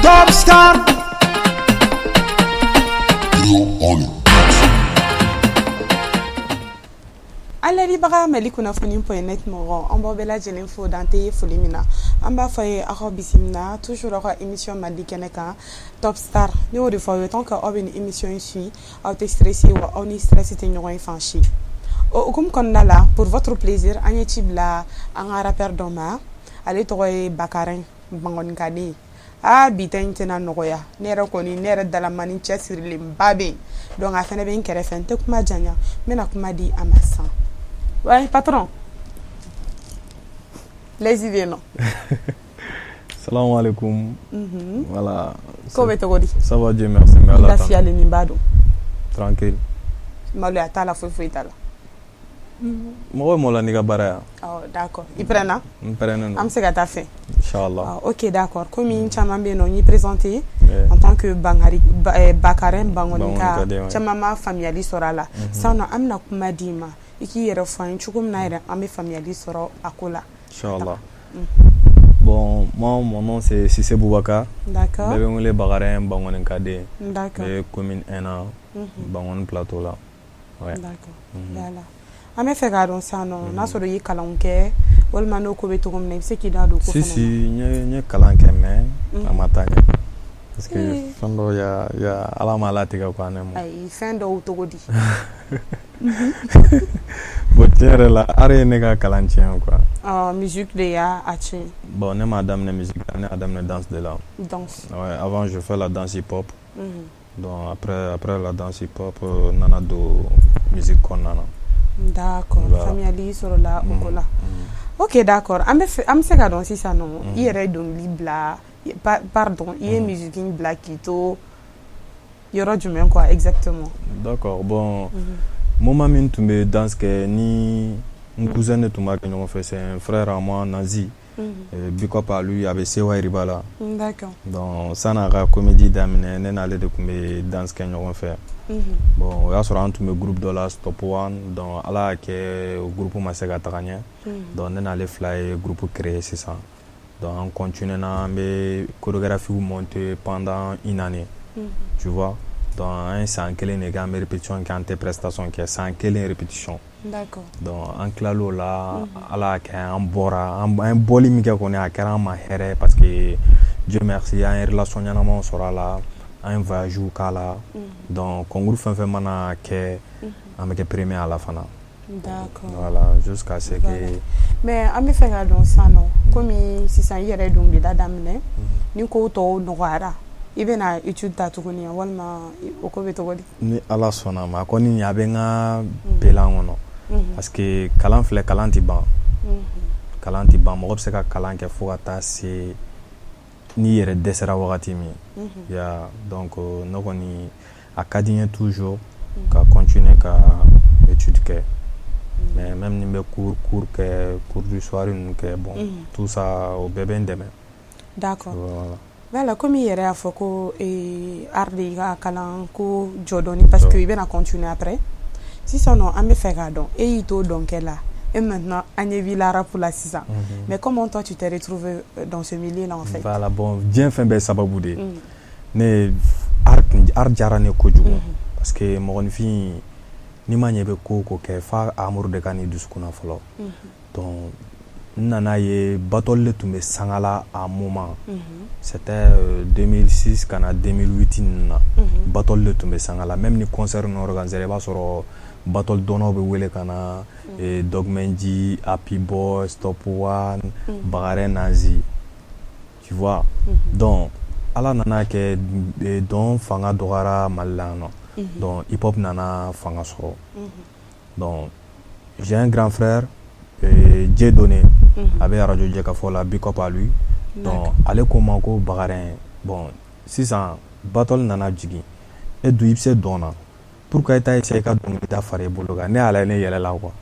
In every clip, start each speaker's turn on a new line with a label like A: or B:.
A: Top Star.
B: An lajɛlibaga Mali kunnafoni.net mɔgɔ, an b'aw bɛɛ lajɛlen fo dan tɛ foli min na. An b'a fɔ ye aw ka bisimila toujours aw ka émission mandi kɛnɛ kan, Top Star. Ne y'o de fɔ aw ye, tant que aw bɛ nin émission in suit, aw tɛ stressé wa aw ni stress tɛ ɲɔgɔn ye fan si. O hukumu kɔnɔna la, pour votre plaisir, an ye ci bila an ka rappeur dɔ ma. Ale tɔgɔ ye Bakarin Bangɔnikaden. Aa, bi ta in tɛna nɔgɔya. Ne yɛrɛ kɔni, ne yɛrɛ dalamani cɛsirilenba bɛ yen. Donc a fana bɛ n kɛrɛfɛ. N tɛ kuma janya, n bɛna kuma di a ma sisan. Ouais, patron, l'aise bɛ yen nɔ.
C: Salam alaikum. Voilà.
B: Ko bɛ cogo di?
C: Ça va, Dieu merci. Mais
B: I lafiyalen ba don?
C: Tranquille.
B: Maloya t'a la, foyi foyi t'a la.
C: Mɔgɔ mɔgɔ la n'i ka baara yan.
B: Oh, d'accord. I prêt na?
C: N pɛrɛnnen don.
B: An bɛ se ka taa fɛ?
C: Inchallah.
B: Ah, ok, d'accord. Komi caman bɛ yen nɔ, n y'i présenté en tant que Bangari Bakarin Bangɔnika, caman ma faamuyali sɔrɔ a la. Sisan nɔ, an bɛna kuma d'i ma, i k'i yɛrɛ fɔ an ye cogo min na yɛrɛ an bɛ faamuyali sɔrɔ a ko la.
C: Inchallah. Bon, moi, mon nom, c'est Cissé Boubacar.
B: D'accord.
C: Bɛɛ bɛ n wele Bakarin Bangɔnikaden.
B: D'accord.
C: N bɛ commune 1 na, Bangɔni plateau la. Ouais.
B: D'accord. Voilà. An bɛ fɛ k'a dɔn sisan nɔ, n'a sɔrɔ i ye kalanw kɛ walima n'o ko bɛ cogo min na, i bɛ se k'i da don o ko
C: Si.
B: fana na.
C: Si, n ye kalan kɛ, mais a ma taa ɲɛ. Parce que fɛn dɔw ya Ala ma latigɛ quoi ne ma.
B: Ayi, fɛn dɔw cogo di?
C: Bon, tiɲɛ yɛrɛ la, art ye ne ka kalan tiɲɛ quoi.
B: Ɔ, musique de y'a a tiɲɛ?
C: Bon, ne m'a daminɛ musique la, ne y'a daminɛ danse de la.
B: Danse.
C: Ouais, avant, je fais la danse hip-hop. Donc après la danse hip-hop, nana don musique kɔnɔna na.
B: D'accord.
C: Voilà.
B: Faamuyali sɔrɔla o ko la. Ok, d'accord. An bɛ fɛ, an bɛ se ka dɔn sisan nɔ, i yɛrɛ ye dɔnkili bila, pardon, i ye musique in bila k'i to yɔrɔ jumɛn quoi, exactement?
C: D'accord. Bon, moment min tun bɛ danse kɛ ni n cousin de tun b'a kɛ ɲɔgɔn fɛ, c'est un frère à moi, Nazi. Big up à lui, a bɛ Sewa Iriba la. Donc san'a ka comédie daminɛ, ne n'ale de tun bɛ danse kɛ ɲɔgɔn fɛ. Bon, o y'a sɔrɔ an tun bɛ groupe dɔ la, Stop One. Donc Ala y'a kɛ o groupe ma se ka taga ɲɛ. Donc ne n'ale fila ye groupe créer sisan. Donc an continuer na, an bɛ chorégraphie monter pendant une année. Tu vois? Donc an ye san kelen de kɛ, an bɛ répétition kɛ, an tɛ prestation kɛ, san kelen répétition. Donc an tilal'o la, Ala y'a kɛ an bɔra, an ye bɔli min kɛ kɔni, a kɛra an ma hɛrɛ parce que, Dieu merci, an ye relation ɲɛnamaw sɔrɔ a la, an ye voyage k'a la. Donc concours fɛn fɛn mana kɛ, an bɛ kɛ premier a la fana. Voilà, jusqu'à ce que
B: Mais an bɛ fɛ k'a dɔn sisan nɔ, komi sisan i yɛrɛ ye dɔnkilida daminɛ, ni ko tɔw nɔgɔyara, i bɛna étude ta tuguni walima o ko bɛ cogo di?
C: Ni Ala sɔnna ma, a kɔni a bɛ n ka plan kɔnɔ. Parce que kalan filɛ, kalan tɛ ban. Kalan tɛ ban. Mɔgɔ bɛ se ka kalan kɛ fo ka taa se n'i yɛrɛ dɛsɛra wagati min. Ya, donc ne kɔni, a ka di n ye toujours ka continuer ka étude kɛ. Mais même ni n bɛ cours kɛ, cours du soir ninnu kɛ, bon, tout ça, o bɛɛ bɛ n dɛmɛ.
B: D'accord.
C: Voilà.
B: Voilà, komi i yɛrɛ y'a fɔ ko art de y'i ka kalan ko jɔ dɔɔni parce que i bɛna continuer après. Sisan nɔ, an bɛ fɛ k'a dɔn, e y'i to dɔnkɛ la et maintenant an ɲɛ b'i la rap la sisan. Mais comment toi tu t'es retrouvé dans ce milieu là en fait?
C: Voilà, bon, diɲɛ fɛn bɛɛ ye sababu de ye. Ne art tun, art diyara ne kojugu. Parce que mɔgɔninfin, n'i ma ɲɛ i bɛ ko o ko kɛ, f'a amour de ka n'i dusukun na fɔlɔ. Donc n nana ye battle de tun bɛ Sangala à un moment. C'était 2006 ka na 2008 ninnu na. Battle de tun bɛ Sangala. Même ni concert ninnu organisé, i b'a sɔrɔ battle dɔnnaw bɛ wele ka na, Dogmenji, Happy Boy, Stop One, Bakarin Nazi. Tu vois? Donc Ala nana kɛ dɔn fanga dɔgɔyara Mali la yan nɔ. Donc hip hop nana fanga sɔrɔ. Donc j'ai un grand frère, Dieudonné, a bɛ radio Jɛkafɔ la, big up à lui. Donc ale ko n ma ko Bakarin, bon, sisan battle nana jigin, e dun i bɛ se dɔn na, pourquoi i t'a essayer i ka dɔnkilida fara i bolo kan? Ne y'a lajɛ, ne yɛlɛla quoi.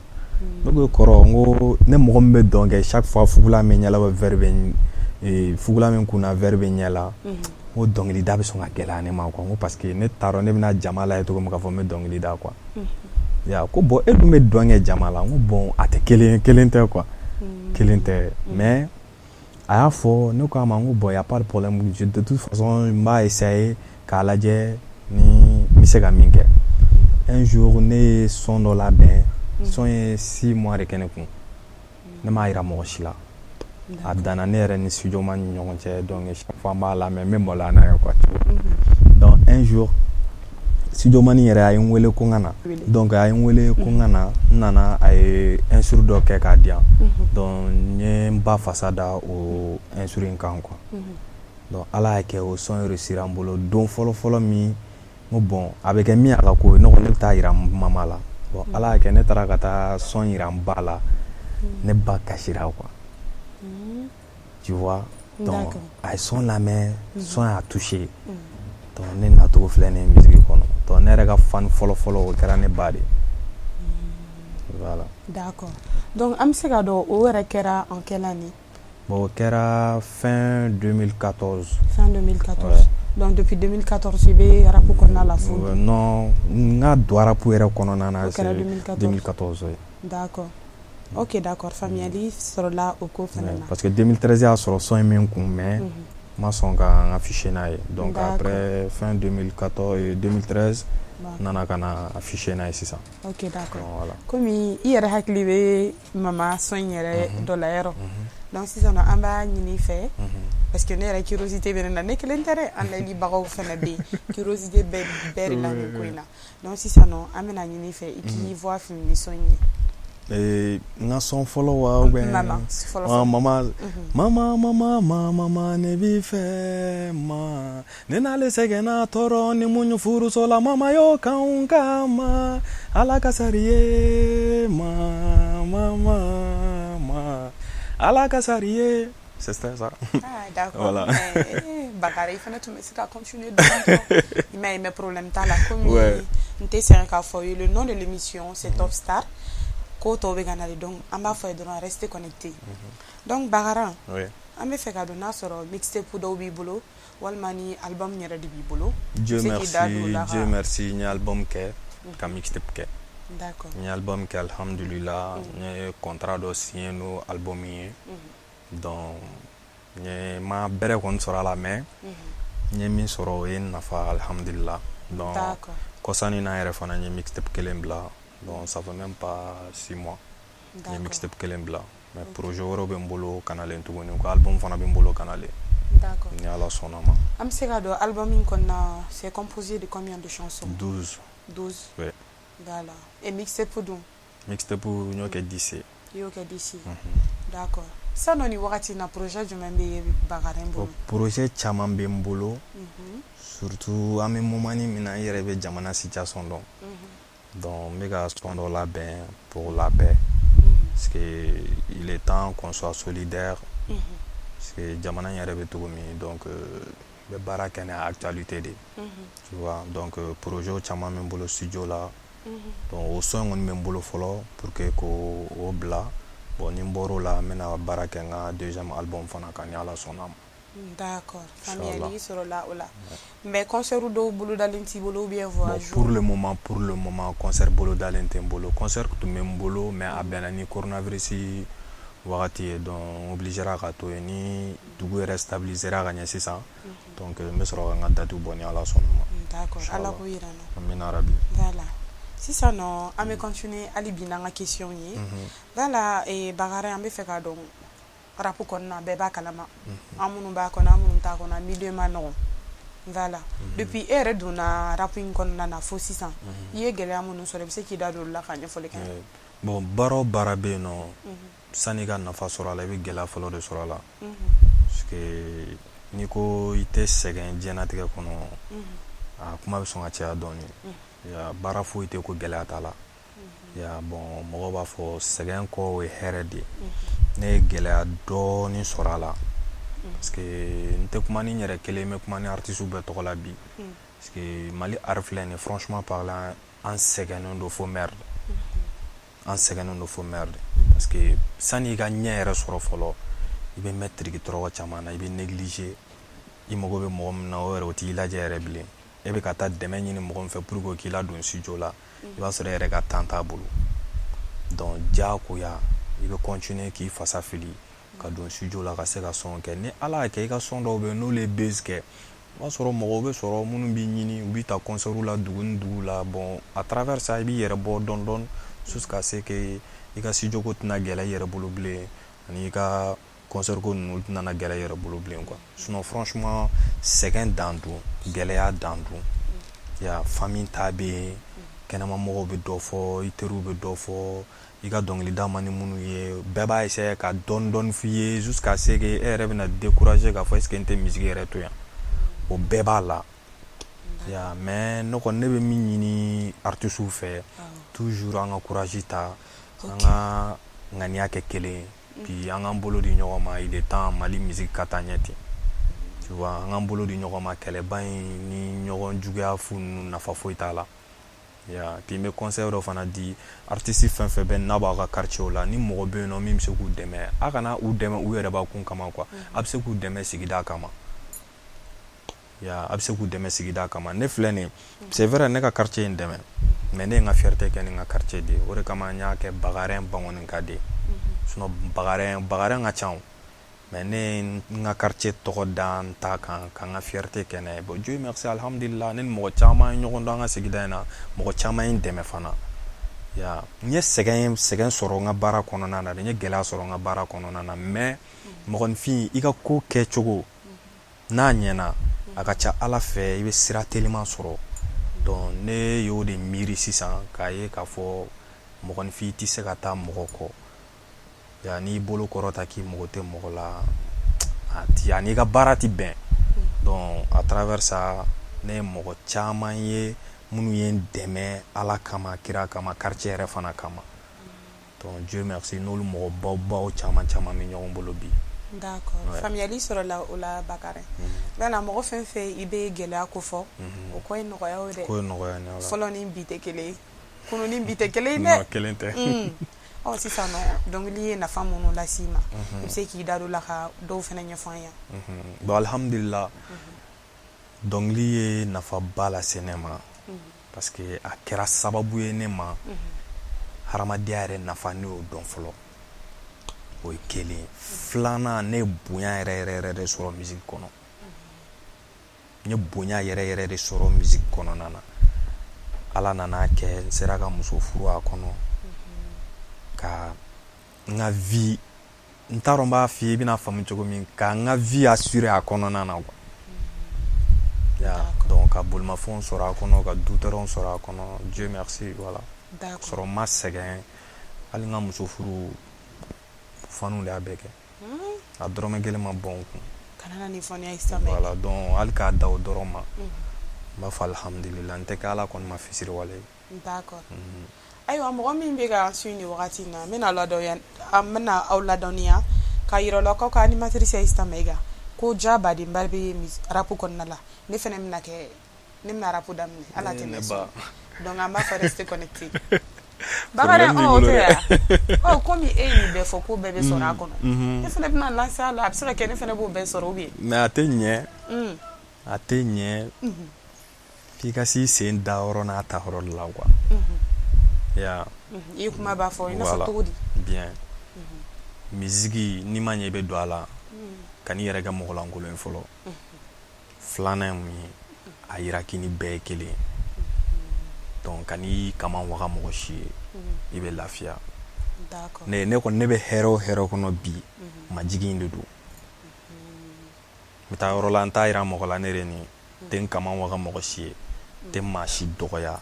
C: Ne ko kɔrɔ, n ko ne mɔgɔ min bɛ dɔn kɛ chaque fois, fugula min ɲɛ la, verre bɛ fugula min kunna, verre bɛ ɲɛ la, n ko dɔnkilida bɛ sɔn ka gɛlɛya ne ma quoi. N ko parce que ne t'a dɔn ne bɛna jama lajɛ cogo min k'a fɔ n bɛ dɔnkili da quoi. Ya ko bon, e dun bɛ dɔn kɛ jama la. N ko bon, a tɛ kelen ye, kelen tɛ quoi, kelen tɛ. Mais A y'a fɔ, ne ko a ma n ko bon, y a pas de problème, de toute façon n b'a essayer k'a lajɛ ni n bɛ se ka min kɛ. Un jour, ne ye son dɔ labɛn. Son ye 6 mois de kɛ ne kun, ne m'a yira mɔgɔ si la. A danna ne yɛrɛ ni studio man ni ɲɔgɔn cɛ. Donc chaque fois n b'a lamɛn, n bɛ maloya n'a ye quoi, tu vois. Donc un jour, studio man yɛrɛ a ye n wele ko n ka na. Donc a ye n wele ko n ka na, n nana, a ye instru dɔ kɛ k'a di yan. Donc n ye n ba fasa da o instru in kan quoi. Donc Ala y'a kɛ, o son réussir an bolo. Don fɔlɔ fɔlɔ min, n ko bon, a bɛ kɛ min a ka ko ye, ne ko ne bɛ taa yira n mama la. Bon, Ala y'a kɛ, ne taara ka taa son yira n ba la, ne ba kasira quoi, tu vois. Donc a ye son lamɛn, son y'a touché. Donc ne nacogo filɛ nin ye musique kɔnɔ. Donc ne yɛrɛ ka fan fɔlɔ fɔlɔ, o kɛra ne ba de ye, voilà.
B: D'accord. Donc an bɛ se k'a dɔn o yɛrɛ kɛra en quelle année?
C: Bon, o kɛra fin 2014.
B: Fin 2014. Ouais. Donc depuis 2014 i bɛ rap kɔnɔna la fo?
C: Non, n ka don rap yɛrɛ kɔnɔna na,
B: o kɛra 2014.
C: 2014, oui.
B: D'accord. Ok, d'accord. Faamuyali sɔrɔla o ko fana na.
C: Parce que 2013 y'a sɔrɔ son in bɛ n kun, mais n ma sɔn ka n afficher n'a ye. Donc après fin 2014 et 2013, n nana ka na afficher n'a ye sisan.
B: Ok, d'accord.
C: Voilà.
B: Komi i yɛrɛ hakili bɛ mama son in yɛrɛ dɔ la yɔrɔ. Donc sisan nɔ, an b'a ɲini i fɛ, parce que ne yɛrɛ curiosité bɛ ne na, ne kelen tɛ dɛ, an layɛlibagaw fana bɛ yen, curiosité bɛ bɛɛ de la nin ko in na. Donc sisan nɔ, an bɛna ɲini i fɛ i k'i voix fili ni son in ye.
C: N ka son fɔlɔ wa ou bien?
B: Mama fɔlɔ.
C: Ah, mama, mama, mama, mama, mama, ne b'i fɛ ma, ne n'ale sɛgɛnna tɔɔrɔ ni muɲu furuso la, mama y'o kanw kama, Ala ka sari ye ma, mama, ma, Ala ka sari ye. C'est ça.
B: Ah, d'accord.
C: Voilà.
B: Mais, Bakary, i fana tun bɛ se ka continuer dɔɔni, i m'a ye, mais problème t'a la. Komi n tɛ sɛgɛn k'a fɔ ye, le nom de l'émission, c'est Top Star. Ko tɔw bɛ ka na de, donc an b'a fɔ ye dɔrɔn rester connecté. Donc Bakara, an bɛ fɛ ka dɔn n'a sɔrɔ mixtape dɔw b'i bolo walima ni album yɛrɛ de b'i bolo.
C: Dieu
B: Se k'i da don o
C: merci,
B: la.
C: Dieu merci, n ye album kɛ ka mixtape kɛ. N ye album kɛ, alhamdulillah, n ye contrat dɔ signé n'o album ye. Donc n ye ma bɛrɛ kɔni sɔrɔ a la, mais n ye min sɔrɔ, o ye n nafa, alhamdulillah. Donc kɔsani n'a yɛrɛ fana, n ye mixtape kelen bila. Donc ça fait même pas 6 mois n ye mixtape kelen bila, mais projet wɛrɛw bɛ n bolo ka nalen tuguni ko album fana bɛ n bolo ka nalen, ni Ala sɔnna ma.
B: An bɛ se ka dɔn album in kɔnɔna, c'est composé de combien de chansons?
C: 12.
B: 12.
C: Ouais.
B: Voilà. Et mixtape dun?
C: Mixtape, n y'o kɛ 10 ye.
B: I y'o kɛ 10 ye. D'accord. Sisan nɔ, nin wagati in na, projet jumɛn bɛ Bakary
C: Bon,
B: bolo?
C: projet caman bɛ n bolo, surtout an bɛ moment min na, i yɛrɛ bɛ jamana situation dɔn. Donc n bɛ ka son dɔ labɛn pour la paix, parce que il est temps qu'on soit solidaire, parce que jamana in yɛrɛ bɛ cogo min. Donc n bɛ baara kɛ ni actualité de ye, tu vois. Donc projet caman bɛ n bolo studio la. Donc o son in kɔni bɛ n bolo fɔlɔ pour que k'o o bila. Bon, ni n bɔr'o la, n bɛna baara kɛ n ka deuxième album fana kan, ni Ala sɔnna ma.
B: D'accord.
C: Inchallah.
B: Faamuyali sɔrɔla o la. Mais concert dɔw bolodalen t'i bolo ou bien
C: Bon,
B: voyage?
C: pour le moment, concert bolodalen tɛ n bolo. Concert tun bɛ n bolo, mais a bɛnna ni coronavirus wagati ye, donc n obligéra ka to yen. Ni dugu yɛrɛ stabilisera ka ɲɛ sisan, donc n bɛ sɔrɔ ka n ka date bɔ, ni Ala sɔnna ma.
B: D'accord. Ala
C: Inchallah.
B: k'o yira n na.
C: Amina rabi.
B: Voilà. Sisan nɔ, an bɛ continuer hali bi n'an ka question ye. Voilà, Bakary, an bɛ fɛ k'a dɔn rap kɔnɔna, bɛɛ b'a kalama. An minnu b'a kɔnɔ, an minnu t'a kɔnɔ, milieu ma nɔgɔn. Voilà. Depuis e yɛrɛ donna rap in kɔnɔna na fo sisan, i ye gɛlɛya minnu sɔrɔ, i bɛ se k'i da don olu la ka ɲɛfɔli kɛ?
C: Bon, baara o baara bɛ yen nɔ, sanni i ka nafa sɔrɔ a la, i bɛ gɛlɛya fɔlɔ de sɔrɔ a la, parce que n'i ko i tɛ sɛgɛn diɲɛlatigɛ kɔnɔ, a kuma bɛ sɔn ka caya dɔɔni. Ya, baara foyi tɛ ko gɛlɛya t'a la. Ya, bon, mɔgɔw b'a fɔ sɛgɛn kɔ o ye hɛrɛ de ye. Ne ye gɛlɛya dɔɔni sɔrɔ a la, parce que n tɛ kuma ni n yɛrɛ kelen, n bɛ kuma ni artistes bɛɛ tɔgɔ la bi, parce que Mali art filɛ nin ye, franchement parlant, an sɛgɛnnen don fo merde, an sɛgɛnnen don fo merde, parce que sanni i ka ɲɛ yɛrɛ sɔrɔ fɔlɔ, i bɛ mɛn tiriki tɔrɔkɔ caman na, i bɛ négliger. I mago bɛ mɔgɔ min na, o yɛrɛ o t'i lajɛ yɛrɛ bilen. E bɛ ka taa dɛmɛ ɲini mɔgɔ min fɛ pour que o k'i ladon studio la, i b'a sɔrɔ e yɛrɛ ka temps t'a bolo. Donc diyagoya i bɛ continuer k'i fasa fili. Ka don studio la ka se ka son kɛ. Ni Ala y'a kɛ, i ka son dɔw bɛ yen, n'olu ye buzz kɛ, o b'a sɔrɔ mɔgɔw bɛ sɔrɔ minnu b'i ɲini, u b'i ta concert la dugu ni dugu la. Bon, à travers ça, i b'i yɛrɛ bɔ dɔɔni dɔɔni jusqu'à ce que i ka studio ko tɛna gɛlɛya i yɛrɛ bolo bilen, ani i ka concert ko ninnu, olu tɛna na gɛlɛya i yɛrɛ bolo bilen quoi. Sinon franchement, sɛgɛn dan don, gɛlɛya dan don ya. Famille ta bɛ yen, kɛnɛma mɔgɔw bɛ dɔ fɔ, i teriw bɛ dɔ fɔ, i ka dɔnkilida man di minnu ye, bɛɛ b'a essayer ka dɔɔni dɔɔni f'i ye jusqu'à ce que e yɛrɛ bɛna décourager k'a fɔ: est ce que n tɛ musique yɛrɛ to yan? O bɛɛ b'a la ya. Mais ne kɔni, ne bɛ min ɲini artistes fɛ, toujours an ka courage ta, an ka ŋaniya kɛ kelen ye, puis an k'an bolo di ɲɔgɔn ma. Il est temps Mali musique ka taa ɲɛ ten, tu vois. An k'an bolo di ɲɔgɔn ma. Kɛlɛba in ni ɲɔgɔn juguya fu ninnu, nafa foyi t'a la ya. Puis n bɛ conseil dɔ fana di artiste fɛn fɛn bɛ n'a b'aw ka quartier la. Ni mɔgɔ bɛ yen nɔ min bɛ se k'u dɛmɛ, a kana u dɛmɛ u yɛrɛ bakun kama quoi. A bɛ se k'u dɛmɛ sigida kama ya, a bɛ se k'u dɛmɛ sigida kama. Ne filɛ nin ye, c'est vrai, ne ka quartier in dɛmɛ, mais ne ye n ka fierté kɛ ni n ka quartier de ye. O de kama n y'a kɛ Bagarɛn Bankɔninka de ye. Sinon Bagarɛn, Bagarɛn ka ca o, mais ne ye n ka quartier tɔgɔ da n ta kan, ka n ka fierté kɛ n'a ye. Bon, Dieu merci, alhamdulillah, ne ni mɔgɔ caman ye ɲɔgɔn dɔn an ka sigida in na, mɔgɔ caman ye n dɛmɛ fana ya. N ye sɛgɛn sɔrɔ n ka baara kɔnɔna na dɛ, n ye gɛlɛya sɔrɔ n ka baara kɔnɔna na, mais mɔgɔninfin, i ka ko kɛcogo n'a ɲɛna, a ka ca Ala fɛ, i bɛ sira teliman sɔrɔ. Donc ne y'o de miiri sisan k'a ye k'a fɔ mɔgɔninfin tɛ se ka taa mɔgɔ kɔ ya. N'i bolo kɔrɔta k'i mago tɛ mɔgɔ la, a ti a n'i ka baara ti bɛn. Donc à travers ça, ne ye mɔgɔ caman ye minnu ye n dɛmɛ Ala kama, kira kama, quartier yɛrɛ fana kama. Donc Dieu merci, n'olu mɔgɔ baw baw caman caman bɛ ɲɔgɔn bolo bi.
B: D'accord. Faamuyali sɔrɔla o la, Bakari. Voilà, mɔgɔ fɛn fɛn i bɛ gɛlɛya ko fɔ, o kɔ ye nɔgɔya ye dɛ.
C: Ko ye nɔgɔya ni Ala.
B: Fɔlɔ ni bi tɛ kelen ye, kunun ni bi tɛ kelen ye dɛ.
C: Non, kelen tɛ.
B: Ɔ, sisan nɔ, dɔnkili ye nafa minnu las'i ma, i bɛ se k'i da don la ka dɔw fana ɲɛfɔ an ye?
C: Bon, alhamdulillah, dɔnkili ye nafaba lase ne ma, parce que a kɛra sababu ye ne ma hadamadenya yɛrɛ nafa, ne y'o dɔn fɔlɔ. O ye kelen ye. Filanan, ne ye bonya yɛrɛ yɛrɛ yɛrɛ de sɔrɔ musique kɔnɔ. N ye bonya yɛrɛ yɛrɛ de sɔrɔ musique kɔnɔna na. Ala nana kɛ, n sera ka muso furu a kɔnɔ, ka n ka vie, n t'a dɔn n b'a f'i ye i bɛna faamu cogo min, ka n ka vie assurer a kɔnɔna na quoi ya. Donc ka bolimafɛnw sɔrɔ a kɔnɔ, ka dutɛrɛnw sɔrɔ a kɔnɔ, Dieu merci, voilà. Sɔrɔ n ma sɛgɛn. Hali n ka muso furu, fanu de y'a bɛɛ kɛ, a dɔrɔmɛ kelen ma bɔn n kun.
B: Kana na nin fɔ ne ye sisan.
C: Voilà, donc hali k'a da o dɔrɔn ma, n b'a fɔ alhamdulillah, n tɛ kɛ Ala kɔni ma fisiriwale ye.
B: D'accord. Ayiwa, mɔgɔ min bɛ ka su nin wagati in na, n bɛna ladɔnniya, an bɛna aw ladɔnniya k'a yira aw la k'aw ka animatrice Ayisa Mayiga ko ja badenba bɛ rap kɔnɔna la. Ne fana bɛna kɛ, ne bɛna rap daminɛ, ala tɛ mɛn sɔn. Donc an b'a fɔ rester connecté. Bakari, ɔ, o tɛ yan. Ɔ, komi e ye nin bɛɛ fɔ ko bɛɛ bɛ sɔrɔ a kɔnɔ, ne fana bɛna lancer a la. A bɛ se ka kɛ ne fana b'o bɛɛ sɔrɔ ou bien?
C: Mais a tɛ ɲɛ, a tɛ ɲɛ f'i ka s'i sen da yɔrɔ n'a ta yɔrɔ de la quoi ya.
B: I ye kuma b'a fɔ i n'a fɔ cogo di?
C: Bien, musique, n'i ma ɲɛ i bɛ don a la, ka n'i yɛrɛ kɛ mɔgɔlankolon ye fɔlɔ. Filanan ye mun ye? A yira k'i ni bɛɛ ye kelen ye. Donc ka n'i kaman waga mɔgɔ si ye, i bɛ lafiya. Ne kɔni, ne bɛ hɛrɛ o hɛrɛ kɔnɔ bi, majigin in de don. N bɛ taa yɔrɔ la, n t'a yira mɔgɔ la ne de nin tɛ n kaman waga mɔgɔ si ye, n tɛ maa si dɔgɔya,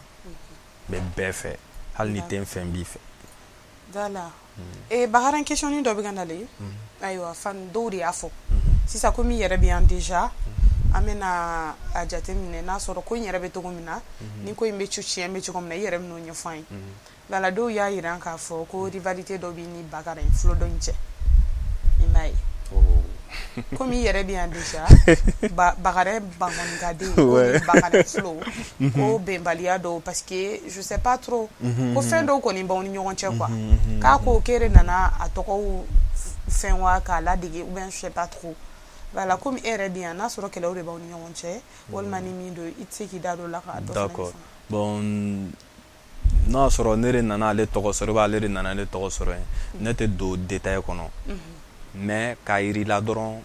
C: n bɛ bɛɛ fɛ, hali ni tɛ n fɛ, n b'i fɛ.
B: Voilà. Bakari, question dɔ bɛ ka nalen. Ayiwa, fan dɔw de y'a fɔ sisan, komi i yɛrɛ bɛ yan déjà, an bɛna a jateminɛ n'a sɔrɔ ko in yɛrɛ bɛ cogo min na, ni ko in bɛ tiɲɛ bɛ cogo min na, i yɛrɛ bɛn'o ɲɛfɔ an ye. Voilà, dɔw y'a jira k'a fɔ ko rivalité dɔ b'i ni Bakari Flow dɔ in cɛ, i m'a ye? Komi i yɛrɛ bɛ yan déjà, Bakari Bankɔnikaden ko ni Bakari Flow ko bɛnbaliya dɔw, parce que je sais pas trop, ko fɛn dɔw kɔni b'aw ni ɲɔgɔn cɛ quoi, k'a ko k'e de nana a tɔgɔw fɛn wa k'a ladege ou bien je sais pas trop. Voilà, komi e yɛrɛ bɛ yan, n'a sɔrɔ kɛlɛw de b'aw ni ɲɔgɔn cɛ walima ni min don, i tɛ se k'i da don o la k'a dɔ fana
C: D'accord.
B: ɲɛfɔ?
C: Bon, n'a y'a sɔrɔ ne de nana ale tɔgɔ sɔrɔ, ale de nana ne tɔgɔ sɔrɔ yen, ne tɛ don détail kɔnɔ. Mais k'a yir'i la dɔrɔn,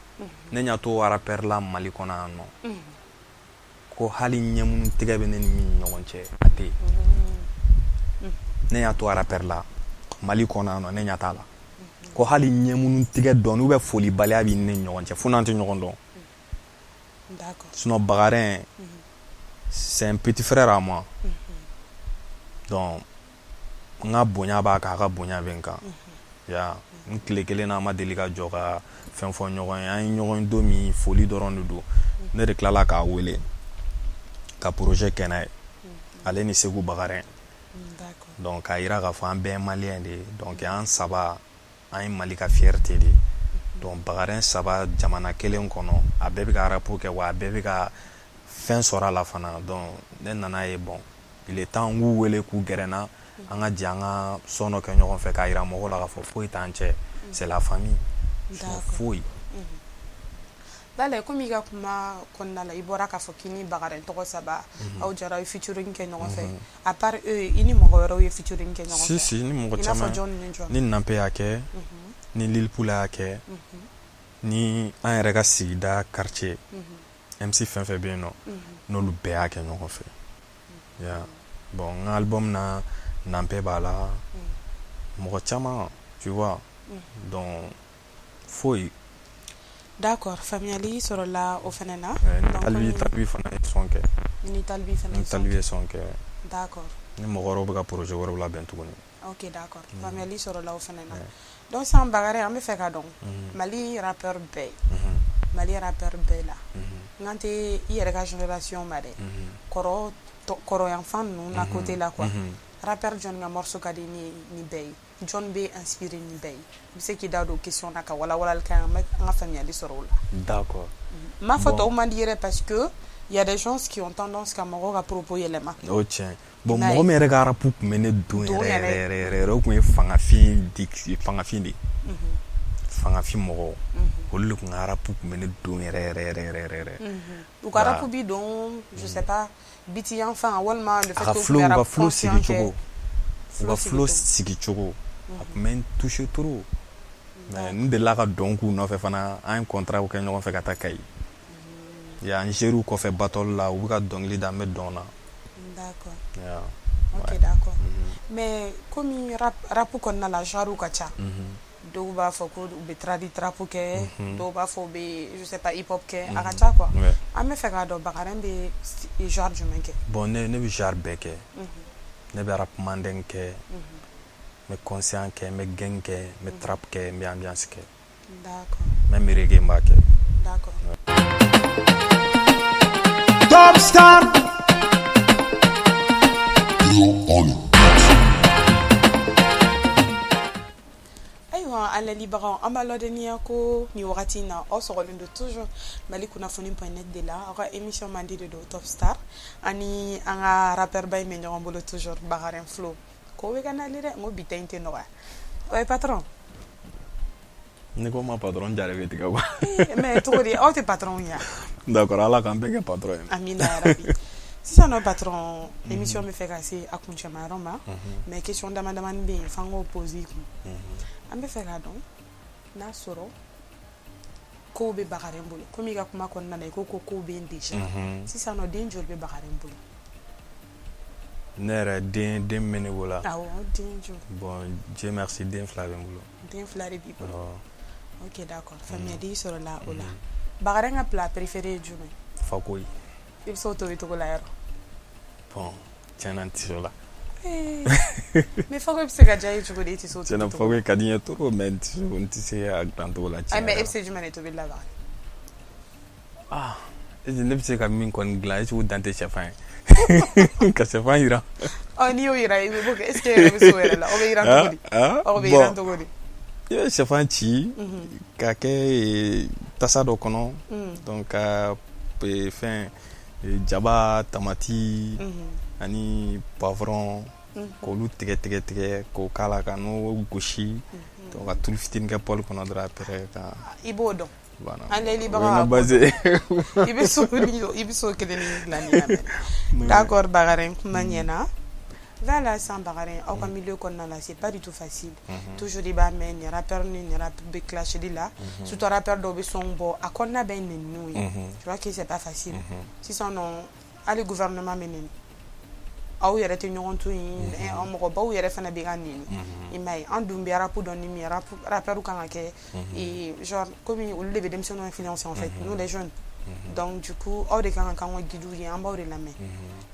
C: ne ɲa t'o rappeur la Mali kɔnɔ yan nɔ ko hali ɲɛmunu tigɛ bɛ ne ni min ni ɲɔgɔn cɛ, a tɛ yen. Ne ɲa t'o rappeur la Mali kɔnɔ yan nɔ, ne ɲa t'a la ko hali ɲɛmunu tigɛ dɔɔni ou bien folibaliya b'i ni ne ni ɲɔgɔn cɛ, fo n'an tɛ ɲɔgɔn dɔn. Sinon Bakarin, c'est un petit frère à moi. Donc n ka bonya b'a kan, a ka bonya bɛ n kan ya. N tile kelen na, an ma deli ka jɔ ka fɛn fɔ ɲɔgɔn ye. An ye ɲɔgɔn don min, foli dɔrɔn de don. Ne de tilala k'a wele ka projet kɛ n'a ye, ale ni Segu Bakarin. Donc k'a yira k'a fɔ an bɛɛ ye malien de ye. Donc an saba, an ye Mali ka fierté de ye. Donc Bakarin saba jamana kelen kɔnɔ, a bɛɛ bɛ ka rap kɛ, wa a bɛɛ bɛ ka fɛn sɔrɔ a la fana. Donc ne nana ye, bon, il est temps n k'u wele k'u gɛrɛ n na, an ka jɛ an ka son dɔ kɛ ɲɔgɔn fɛ, k'a yira mɔgɔw la k'a fɔ foyi t'an cɛ, c'est la famille, foyi.
B: Dale, komi i ka kuma kɔnɔna la, i bɔra k'a fɔ k'i ni Bakarin tɔgɔ saba, aw jara, aw ye featuring kɛ ɲɔgɔn fɛ. À part eux, i ni mɔgɔ wɛrɛw ye featuring kɛ ɲɔgɔn fɛ?
C: Si si, ni mɔgɔ
B: I n'a fɔ
C: caman.
B: Jɔn ni jɔn?
C: Ni Nanpe y'a kɛ, ni Lil Pula y'a kɛ, ni an yɛrɛ ka sigida quartier MC fɛn fɛn bɛ yen nɔ, n'olu bɛɛ y'a kɛ ɲɔgɔn fɛ ya. Bon, n ka album na, Nanpe b'a la, mɔgɔ caman, tu vois. Donc foyi.
B: D'accord, faamuyali sɔrɔla o fɛnɛ na.
C: Ni
B: Donc,
C: Talibi. Talibi fana ye son kɛ.
B: Ni Talibi fɛnɛ
C: Ni
B: ye son
C: Talibi
B: kɛ.
C: ye son kɛ. Ni mɔgɔ wɛrɛw bɛ ka projet wɛrɛw labɛn tuguni.
B: Ok, d'accord, faamuyali sɔrɔla o fɛnɛ na. Donc sisan Bakari, an bɛ fɛ ka dɔn Mali rappeur bɛɛ, Mali rappeur bɛɛ la, n kan tɛ i yɛrɛ ka génération ma dɛ, kɔrɔ kɔrɔyanfan ninnu na côté la quoi, rappeur jɔnni ka morceau ka di ni bɛɛ ye, jɔnni bɛ inspiré ni bɛɛ ye? I bɛ se k'i da don question na ka walawalali kɛ, an ka faamuyali sɔrɔ o la.
C: D'accord.
B: N m'a fɔ
C: Bon.
B: tɔw man di yɛrɛ, parce que il y a des gens qui ont tendance ka mɔgɔw ka propos yɛlɛma.
C: O tiɲɛ. Bon,
B: I m'a ye.
C: mɔgɔ min yɛrɛ ka rap tun bɛ ne don
B: Don
C: yɛrɛ
B: yɛrɛ.
C: yɛrɛ yɛrɛ yɛrɛ, o tun ye Fangafin di, Fangafin de ye. Fangafin mɔgɔw, olu de tun ka rap tun bɛ ne don yɛrɛ yɛrɛ yɛrɛ yɛrɛ yɛrɛ.
B: U ka rap bi don, je sais pas, beat yan fan walima le
C: A
B: fait
C: ka
B: que u
C: flow,
B: tun bɛ
C: u ka
B: rap
C: flow
B: conscient
C: sigi
B: kɛ.
C: cogo, u ka
B: Flow
C: flow
B: sigi
C: sigi cogo, a tun bɛ n toucher trop. Mais n delila ka dɔn k'u nɔfɛ fana, an ye contrat kɛ ɲɔgɔn fɛ ka taa Kayi yan, n géré kɔfɛ battle la, u bɛ ka dɔnkili da, n bɛ dɔn na. Yeah.
B: Ok,
C: Ouais.
B: d'accord. Mais komi rap kɔnɔna la, genre ka ca, dɔw b'a fɔ ko u bɛ tradi trap kɛ, dɔw b'a fɔ u bɛ, je sais pas, hip hop kɛ, a ka ca quoi. An bɛ fɛ k'a dɔn Bakarin bɛ genre jumɛn kɛ?
C: Bon, ne bɛ genre bɛɛ kɛ. Ne bɛ rap mandeng kɛ, n bɛ conscient kɛ, n bɛ gang kɛ, n bɛ trap kɛ, n bɛ ambiance kɛ. Même reggae, n b'a kɛ.
A: Top Star.
D: On it.
B: Ayiwa, an lamɛnbagaw, an b'a ladɔnniya ko nin wagati in na, aw sɔgɔlen don toujours Mali kunnafoni point net de la, aw ka émission mandi de don, Top Star. Ani an ka rappeur ba in bɛ ɲɔgɔn bolo toujours, Bakarin Flow. Ko bɛ ka nali dɛ, n ko bi ta in tɛ nɔgɔya. O ye patron.
C: Ne ko ma patron, jare bɛ tigɛ quoi.
B: Mais cogo di, aw tɛ patron ye wa?
C: D'accord, Ala k'an bɛɛ kɛ patron ye.
B: Amina yarabi. Sisan nɔ patron, émission bɛ fɛ ka se a kuncɛma yɔrɔ ma, mais question dama damani bɛ yen f'an k'o poser i kun. An bɛ fɛ k'a dɔn n'a sɔrɔ kow bɛ Bakarin bolo, komi i ka kuma kɔnɔna na, i ko ko kow bɛ yen déjà. Sisan nɔ, den joli bɛ Bakarin bolo?
C: Ne yɛrɛ, den min bɛ ne bolo?
B: Awɔ, den joli?
C: Bon, Dieu merci, den fila bɛ n bolo.
B: Den fila de b'i bolo.
C: Awɔ.
B: Ok, d'accord, faamuyali sɔrɔla o la. Bakarin ka plat préféré ye jumɛn?
C: Fakoyi.
B: I bɛ se o tobi cogo la yɔrɔ?
C: Bon, tiɲɛna, n tɛ se o la.
B: Mais fakoyi bɛ se ka diya i ye cogo di, e tɛ se o
C: Tiɲɛna,
B: tobi cogo la?
C: Fakoyi ka di n ye trop, mais n tɛ se a dilan cogo la tiɲɛ
B: Ayi, mais e
C: yɛrɛ
B: bɛ se jumɛn de tobili la, Bakarin?
C: La. Ah, ne bɛ se ka min kɔni dilan, est ce que o dan tɛ sɛfan ye, ka sɛfan jira?
B: Ɔ, n'i y'o yira, i bɛ kɛ, est ce que e yɛrɛ bɛ se o yɛrɛ la? O bɛ yiran cogo di? O bɛ yiran cogo di?
C: I bɛ sɛfan ci ka kɛ tasa dɔ kɔnɔ, donc ka fɛn jaba, tamati ani poivron, k'olu tigɛ tigɛ tigɛ k'o k'a la, ka n'o gosi, donc ka tulu fitinin kɛ poêle kɔnɔ dɔrɔn, après ka
B: I b'o dɔn.
C: Voilà.
B: An
C: O ye n
B: layɛlibagaw
C: ka base ye.
B: I bɛ se o kelen ni dilanni na mɛnɛ. D'accord Bakarin, kuma ɲɛna. Voilà, san Bakary, aw ka milieu kɔnɔna la, c'est pas du tout facile. Toujours i b'a mɛn nin rappeur ni nin rap bɛ clasheli la, surtout rappeur dɔw bɛ son bɔ a kɔnɔna bɛɛ ye nɛniniw ye. Tu vois que c'est pas facile. Sisan nɔ, hali gouvernement bɛ nɛni, aw yɛrɛ tɛ ɲɔgɔn to yen, mɔgɔbaw yɛrɛ fana bɛ ka nɛni, i m'a ye. An dun bɛ rap dɔn ni min ye, rappeur kan ka kɛ genre komi olu de bɛ denmisɛnninw influencer en fait, nous les jeunes. Donc du coup, aw de kan ka k'an ka guides ye, an b'aw de lamɛn.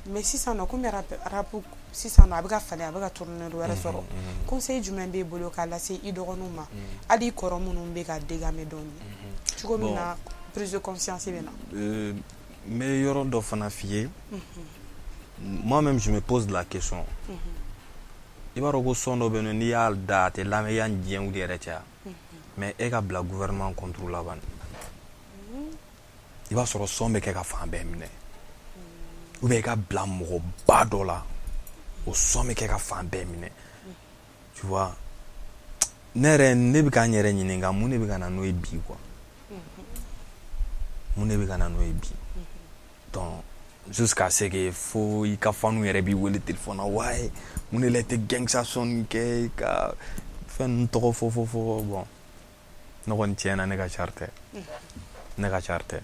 B: Mais sisan nɔ, komi rap sisan nɔ a bɛ ka falen, a bɛ ka tournure wɛrɛ sɔrɔ, conseil jumɛn b'e bolo k'a lase i dɔgɔninw ma, hali i kɔrɔ minnu bɛ ka dégamer dɔɔni, cogo min na prise de conscience bɛ na?
C: N bɛ yɔrɔ dɔ fana f'i ye. Moi-même, je me pose la question. I b'a dɔn ko son dɔ bɛ yen nɔ, n'i y'a da, a tɛ lamɛn yanni diɲɛ wuli yɛrɛ cɛ. Mais e ka bila gouvernement contre la bani, i b'a sɔrɔ son bɛ kɛ ka fan bɛɛ minɛ, ou bien i ka bila mɔgɔba dɔ la, o son bɛ kɛ ka fan bɛɛ minɛ, tu vois. Ne yɛrɛ, ne bɛ ka n yɛrɛ ɲininka, mun de bɛ ka na n'o ye bi quoi? Mun de bɛ ka na n'o ye bi? Donc jusqu'à ce que fo i ka fanu yɛrɛ b'i wele téléphone na: "Waye, mun de la i tɛ gangsta son kɛ ka fɛn ninnu tɔgɔ fɔ fɔ fɔ?" Bon, ne kɔni, tiɲɛ na, ne ka genre tɛ, ne ka genre tɛ.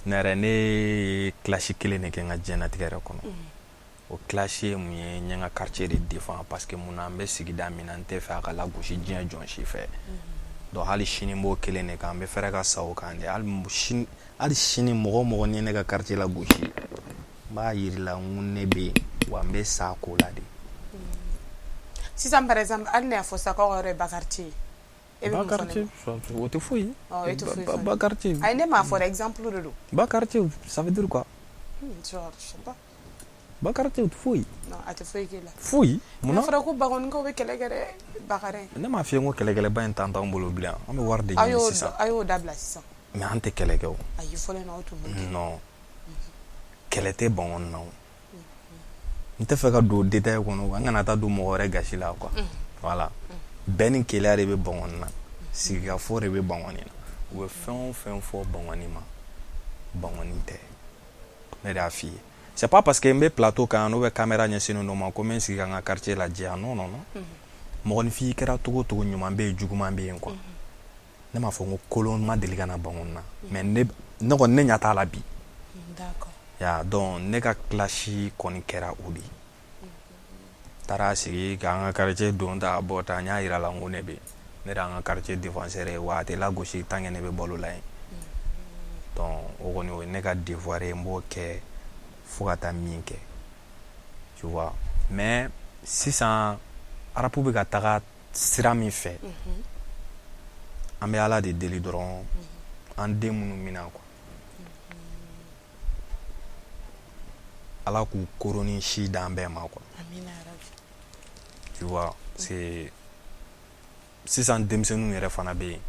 C: Ne yɛrɛ, ne ye clash kelen de kɛ n ka diɲɛlatigɛ yɛrɛ kɔnɔ. O clash ye mun ye? N ye n ka quartier de défend, parce que mun na, n bɛ sigida min na, n tɛ fɛ a ka lagosi diɲɛ jɔn si fɛ. Donc hali sini n b'o kelen de kan, n bɛ fɛɛrɛ ka sa o kan de. Hali sini, mɔgɔ o mɔgɔ n'i ye ne ka quartier lagosi, n b'a yir'i la n ko ne bɛ yen, wa n bɛ sa a ko la de.
B: Sisan, par exemple, hali ne y'a fɔ sisan k'aw ka yɔrɔ ye ba quartier ye, e bɛ
C: Ba
B: mun fɔ ne
C: quartier,
B: ma?
C: O tɛ foyi ye.
B: Ɔ, e tɛ foyi fɔ ne.
C: Ba quartier.
B: Ayi, ne m'a fɔ dɛ, exemple de don.
C: Ba quartier, ça veut dire quoi?
B: Genre, je sais pas.
C: Ba quartier, o tɛ foyi.
B: Non, a tɛ foyi k'e la.
C: Foyi.
B: N'a
C: Munna?
B: fɔra ko Bankɔnikaw bɛ kɛlɛ kɛ dɛ, Bakary.
C: Ne m'a f'i ye n ko kɛlɛkɛlɛba in t'an bolo bilen. An bɛ wari de
B: Aw
C: ɲini
B: y'o
C: sisan.
B: aw y'o dabila sisan.
C: Mais an tɛ kɛlɛ kɛ o.
B: Ayi, fɔlɔ in na, aw tun b'o kɛ.
C: Non, kɛlɛ tɛ Bankɔni na o. N tɛ fɛ ka don détail kɔnɔ, an kana taa don mɔgɔ wɛrɛ gasi la quoi. Voilà, bɛn ni keleya de bɛ Bankɔni na, sigikafɔ de bɛ Bankɔni na. U bɛ fɛn o fɛn fɔ Bankɔni ma, Bankɔni tɛ. Ne de y'a f'i ye, c'est pas parce que n bɛ plateau kan, n'o bɛ caméra ɲɛsinnen dɔ ma, ko n bɛ n sigi ka n ka quartier lajɛ. Non, non, non. Mɔgɔninfin, i kɛra cogo o cogo, ɲuman bɛ yen, juguman bɛ yen quoi. Ne m'a fɔ n ko kolon ma deli ka na Bankɔni na, mais ne kɔni, ne ɲɛ t'a la bi. Ya, donc ne ka clash kɔni kɛra o de ye. Taara sigi k'an ka quartier don ta bɔ ta, n y'a yira la n ko ne bɛ, ne de y'an ka quartier défenseur ye, wa a tɛ lagosi tant que ne bɛ balo la yen. Donc o kɔni, o ye ne ka devoir ye, n b'o kɛ fo ka taa min kɛ, tu vois. Mais sisan, rap bɛ ka taga sira min fɛ, an bɛ Ala de deli dɔrɔn, an den minnu bɛna quoi, Ala k'u koroni si d'an bɛɛ ma quoi.
B: Amina yarabi.
C: Tu vois, c'est sisan denmisɛnninw yɛrɛ fana bɛ yen,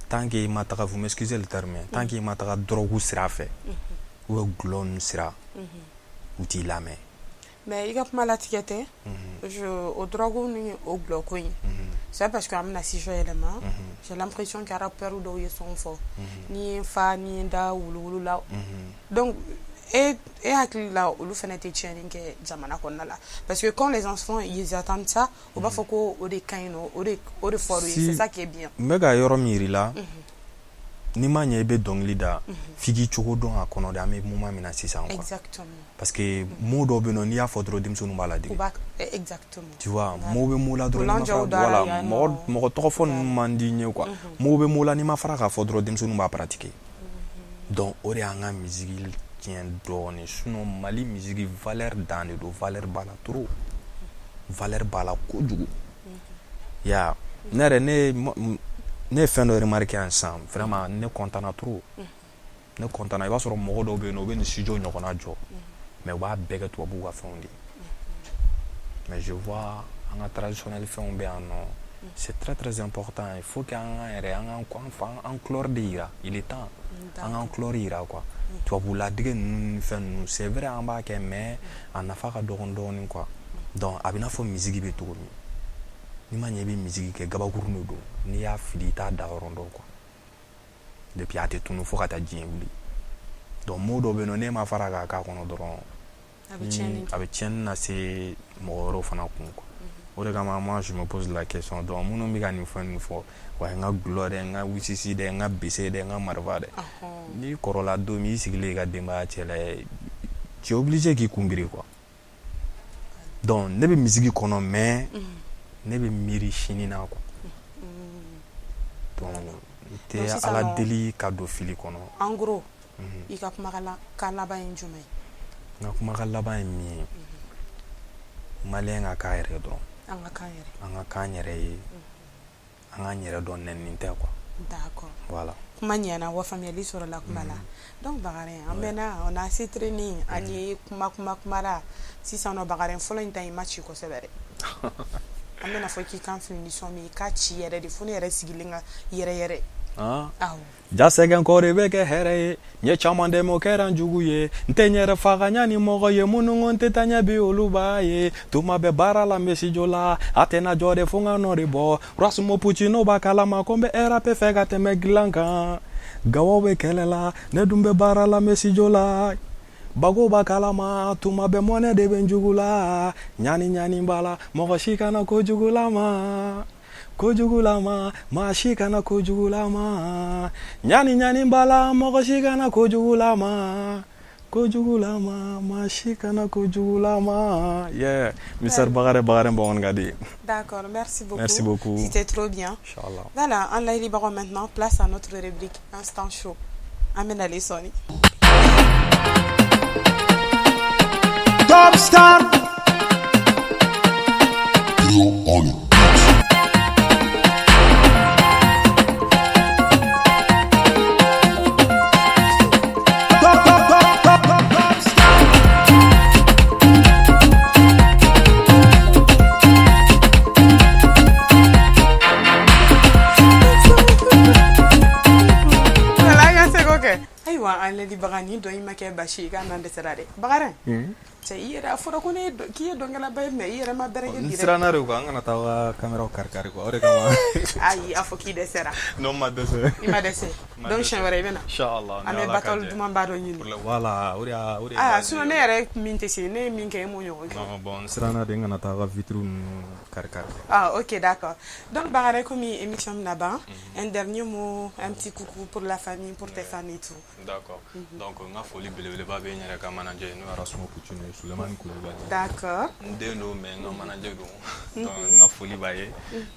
C: tant que i ma taga, vous m'excusez le terme, tant que i ma taga drogue sira fɛ ou bien gulɔ ninnu sira, u t'i lamɛn.
B: Mais i ka kuma latigɛ tɛ je o drogue ni o gulɔ ko in, c'est parce que an bɛna sujet yɛlɛma. J'ai l'impression que rappeur dɔw ye son fɔ ni ye n fa ni ye n da wuluwulu la. Donc e hakili la, olu fana tɛ tiɲɛni kɛ jamana kɔnɔna la? Parce que quand les enfants, ils attendent ça, u b'a fɔ ko o de ka ɲi nɔ, o de fɔr'u ye, c'est ça qui est bien.
C: N bɛ ka yɔrɔ min yir'i la, n'i ma ɲɛ i bɛ dɔnkili da, f'i k'i cogo dɔn a kɔnɔ de. An bɛ moment min na sisan quoi, parce que mot dɔw bɛ yen nɔ, n'i y'a fɔ dɔrɔn, denmisɛnninw b'a ladege.
B: U b'a exactement.
C: Tu vois, mot bɛ mot la dɔrɔn, n'i ma fara, voilà, mɔgɔ tɔgɔ fɔ ninnu man di n ye quoi. Mot bɛ mot la, n'i ma fara k'a fɔ dɔrɔn, denmisɛnninw b'a pratiquer. Donc o de y'an ka musique tiɲɛ dɔɔnin. Sinon Mali musique, valeur dan de don, valeur b'a la trop, valeur b'a la kojugu. Ya, ne yɛrɛ, ne ye fɛn dɔ remarqué yan sisan, vraiment ne content na trop, ne content na. I b'a sɔrɔ mɔgɔ dɔw bɛ yen nɔ, u bɛ nin studio ɲɔgɔnna jɔ, mais u b'a bɛɛ kɛ tubabuw ka fɛnw de ye. Mais je vois, an ka traditionnel fɛnw bɛ yan nɔ, c'est très très important. Il faut que an k'an yɛrɛ, an k'an fa an couleur de yira. Il est temps an k'an couleur yira quoi. Tubabu ladege ninnu ni fɛn ninnu, c'est vrai, an b'a kɛ, mais a nafa ka dɔgɔn dɔɔnin quoi. Donc a bɛ n'a fɔ musique bɛ cogo min, n'i ma ɲɛ i bɛ musique kɛ, gabakurun de don, n'i y'a fili, i t'a da yɔrɔ dɔn quoi. Depuis a tɛ tunu fo ka taa diɲɛ wuli. Donc mot dɔw bɛ yen nɔ, n'e ma fara k'a k'a kɔnɔ dɔrɔn.
B: A bɛ tiɲɛni
C: a bɛ tiɲɛni lase mɔgɔ wɛrɛw fana kun quoi. O de kama, moi, je me pose la question. Donc minnu bɛ ka nin fɛn ninnu fɔ wa, n ka gulɔ dɛ, n ka wisisi dɛ, n ka bese dɛ, n ka marifa dɛ, n'i kɔrɔla don min, i sigilen i ka denbaya cɛla ye, tu es obligé k'i kun biri quoi. Donc ne bɛ musique kɔnɔ, mais ne bɛ miiri sini na quoi. Donc n tɛ Ala deli ka don fili kɔnɔ.
B: En gros, i ka kumakan laban ye jumɛn ye?
C: N ka kumakan laban ye min ye, malien ka k'a yɛrɛ dɔrɔn.
B: An ka k'an yɛrɛ.
C: An ka k'an yɛrɛ ye, an k'an yɛrɛ dɔn, nɛni tɛ quoi.
B: D'accord.
C: Voilà.
B: Kuma ɲɛna wa, faamuyali sɔrɔla kuma la. Donc Bakarin, an mɛnna, on a assez traîné, an ye kuma kuma kuma la. Sisan nɔ, Bakarin, fɔlɔ in ta in ma ci kosɛbɛ dɛ. An bɛna fɔ k'i kan fili ni son min ye, i k'a ci yɛrɛ de, fo ne yɛrɛ sigilen ka yɛrɛ yɛrɛ. Awɔ.
C: Ja sɛgɛn kɔ de bɛ kɛ hɛrɛ ye. N ye caman dɛmɛ, o kɛra n jugu ye. N tɛ n yɛrɛ faga ɲa ni mɔgɔ ye. Minnu ko n tɛ taa ɲɛ bi, olu b'a ye. Tuma bɛɛ baara la, n bɛ studio la, a tɛna jɔ de, fo n ka nɔ de bɔ. Rasimo Puccino b'a kalama ko n bɛ rap fɛ ka tɛmɛ dilan kan. Gawaw bɛ kɛlɛ la, ne dun bɛ baara la, n bɛ studio la. Bago b'a kalama, tuma bɛɛ mɔnɛ de bɛ n jugu la. Ɲani ɲani b'a la, mɔgɔ si kana kojugu la ma, kojugu la ma, maa si kana kojugu la ma. Ɲani ɲani b'a la, mɔgɔ si kana kojugu la ma, kojugu la ma, maa si kana kojugu la ma. Yeah, Mister Bakare, Bakare Bɔgɔn ka di.
B: D'accord, merci beaucoup.
C: Merci beaucoup.
B: C'était trop bien.
C: Inchallah.
B: Voilà, an layɛlibagaw, maintenant, place à notre rubrique Instant Show. An bɛna ale sɔnni.
A: Top Star.
D: On it.
A: Top, top, top, top, top, top Star.
B: Voilà, an ka seko kɛ. Ayiwa, an layɛlibaga, nin dɔn in ma kɛ basi ye k'an n'an dɛsɛra dɛ. Bakari, cɛ, i yɛrɛ, a fɔra ko ne ye k'i ye dɔnkɛlaba ye, mais i yɛrɛ ma bɛrɛ kɛ
C: N
B: bi dɛ.
C: siranna de quoi, an kana taa ka caméra kari kari quoi, o de kama.
B: Ayi, a fɔ k'i dɛsɛra.
C: Non, n ma dɛsɛ.
B: I ma dɛsɛ.
C: Ma
B: Donc
C: dɛsɛ.
B: siɲɛ wɛrɛ i bɛ na.
C: Inchallah.
B: An
C: Ni
B: bɛ
C: Ala ka
B: battle
C: jɛ.
B: dumanba dɔ ɲini.
C: Voilà, o de y'a o de ye
B: Ah,
C: base
B: sinon
C: ye.
B: ne yɛrɛ min tɛ se, ne ye min kɛ, e m'o ɲɔgɔn kɛ.
C: Non, bon, n siranna de, n kana taa ka vitre ninnu kari kari.
B: Ah, ok, d'accord. Donc, Bakary, comme émission bɛna ban, un dernier mot, un petit coucou pour la famille, pour tes fans et tout.
C: D'accord. Donc n ka foli belebeleba bɛ n yɛrɛ ka manager ye, n'o ye Rasmo Puccino ye, Sulemani Kulubali.
B: D'accord.
C: N den don, mais n ka manager don. Donc n ka foli b'a ye.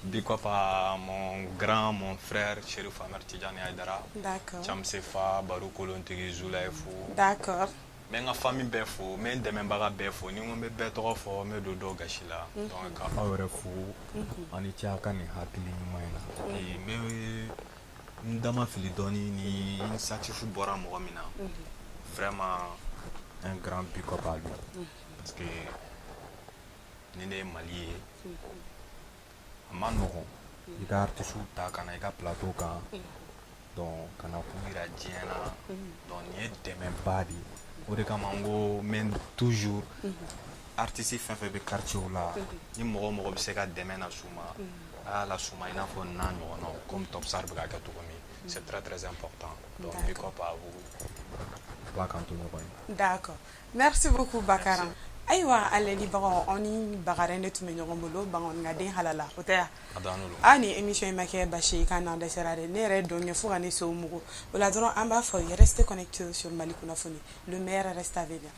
C: Big up à mon grand, mon frère Chérif Ahmed Tidiane Aïdara.
B: D'accord.
C: Chamsefa, Baro Kolontigi, Zulaye fo.
B: D'accord.
C: N bɛ n ka famille bɛɛ fo, n bɛ n dɛmɛbaga bɛɛ fo. Ni n ko n bɛ bɛɛ tɔgɔ fɔ, n bɛ don dɔw gasi la. Donc ka aw yɛrɛ fo, aw ni ce aw ka nin hakili ɲuman in na. N bɛ n dama fili dɔɔni ni initiative bɔra mɔgɔ min na. Vraiment, un grand big up à lui. Parce que ni ne ye Mali ye, a ma nɔgɔn i ka artiste ta ka na i ka plateau kan, donc ka na k'u yira diɲɛ na. Donc nin ye dɛmɛba de ye. O de kama n ko n bɛ toujours, artiste fɛn fɛn bɛ quartier la, ni mɔgɔ o mɔgɔ bɛ se ka dɛmɛ las'u ma, a y'a las'u ma, i n'a fɔ n'a ɲɔgɔnnaw, comme Top Star bɛ ka kɛ cogo min. C'est très très important. Donc big up à vous, Ala k'an to ɲɔgɔn ye.
B: D'accord. Merci beaucoup, Bakary. Ayiwa, a layɛlibagaw, aw ni Bakary de tun bɛ ɲɔgɔn bolo, Bankɔni den halala, o tɛ wa?
C: A dan don.
B: Ah, ni émission in ma kɛ basi ye k'an n'an dɛsɛra dɛ. Ne yɛrɛ ye dɔn kɛ fo ka ne so mugu. O la dɔrɔn, an b'a fɔ, restez connectés sur Mali Kunnafoni. Le meilleur reste à venir.